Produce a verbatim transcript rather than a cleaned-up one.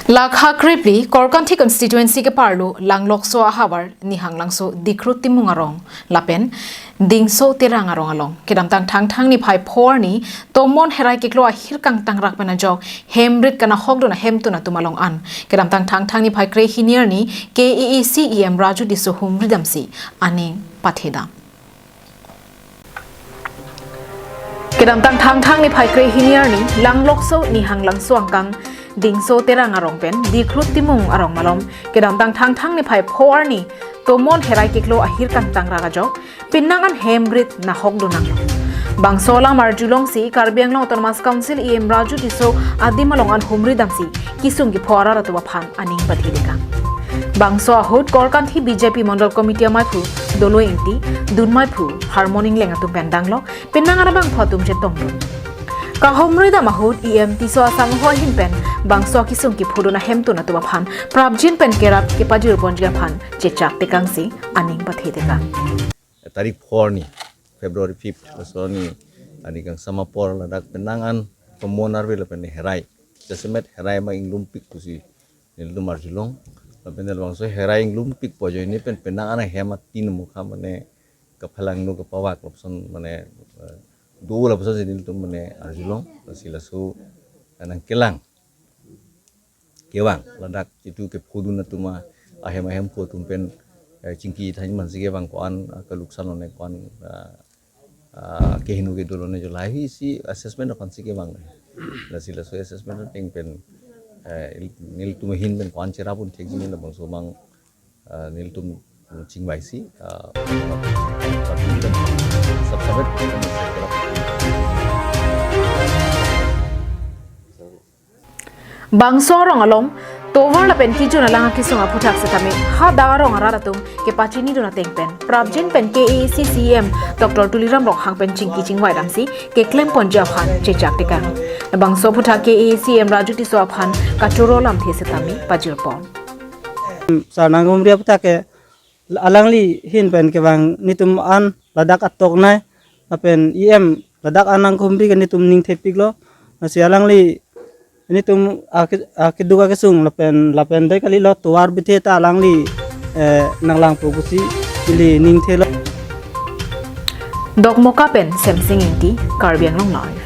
Lakha krephli Korkanthi constituency keparlo Langlokso ahavar Nihanglangso Dikhrut Timung arong lapen Dingso Terang arong along kedamtang Thangthang niphai pho arni tomon herai keklo ahir kangtangrak pen ajok hemrit kanahokdun ahemtun atum along an kedamtang Thangthang niphai krehini arni K A A C E M Raju Tisso humri damsi aning pathedam. Kedamtang Thangthang niphai krehini arni Langlokso Nihanglangso angkang Dingso Terang arong pen Dikhrut Timung arong malom kedamtang Thangthang niphai pho arni tomon herai keklo ahir kangtangrak ajok penang an hemrit nahokdun nanglo. Bangso alam arjulongsi Karbi Anglong Autonomous Council E M Raju Tisso adim along an humri damsi kesung kepho arat atum aphan aning pathedekang. Bangso ahut Korkanthi B J P Mondol Committee amaiphu Doloi Ingti, dunmaiphu Harmon Ingleng atum pen danglok penang an abangphu atum chetongdun. Kahumri dam ahut E M Tisso asangho ahin pen bangso kesung kephodun ahemtun atum aphan prapjin pen kerap kepajirponji aphan chechak tekangsi aning pathedekang. Tarik pho arni, February fifth, laso arni, arni kangsam apor ladak penang an tomon arve lapen herai. Jasemet herai ma inglumpik pusi nelitum arjulong. Lapen labangso herai inglumpikpo ajoine pen penang an ahem atin mukha mane kaphelangno kapavak lapuson mane, eh, do lapusonsi nelitum mane arjulong. Lasi laso nangkelang kevang ladak jitu kephodun atum ahem ahemphu atum pen, eh, chingki thanji mansi kevang ko-an, ah, kaluksan lone ko-an, ah, ah, kehingno kedo lone jo lahai si assessment aphansi kevang. Lasi laso assessment ateng pen, eh, il-, nelitum ahin pen ko-an cherapdun thekji neli labangso mang, ah, nelitum chingvaisi, ah, sab sab. Bangso arong along tovar lapen kejun alang akesung aphuthak setame hadak arong arat atum kepachinidun ateng pen prapjin pen K A A C C E M Doctor Tuliram Ronghang pen chingki chingvai damsi keklemponji aphan chechak tekang. Bangso aphuthak K A A C E M Raju Tisso aphan kachoro lamthe setame pajirpon. Sar nanghumri aphuthak ke alangli ahin pen kevang netum an ladak atoknei lapen E M ladak an nanghumri ke netum ningthepiklo. Lasi alangli netum ake-, akeduk akesung lapen lapen dei kalilo tovar bithe ta alangli, eh, nanglangpo pusi ili ningthelo. Dokmoka pen Semsing Ingti, Karbi Anglong Live.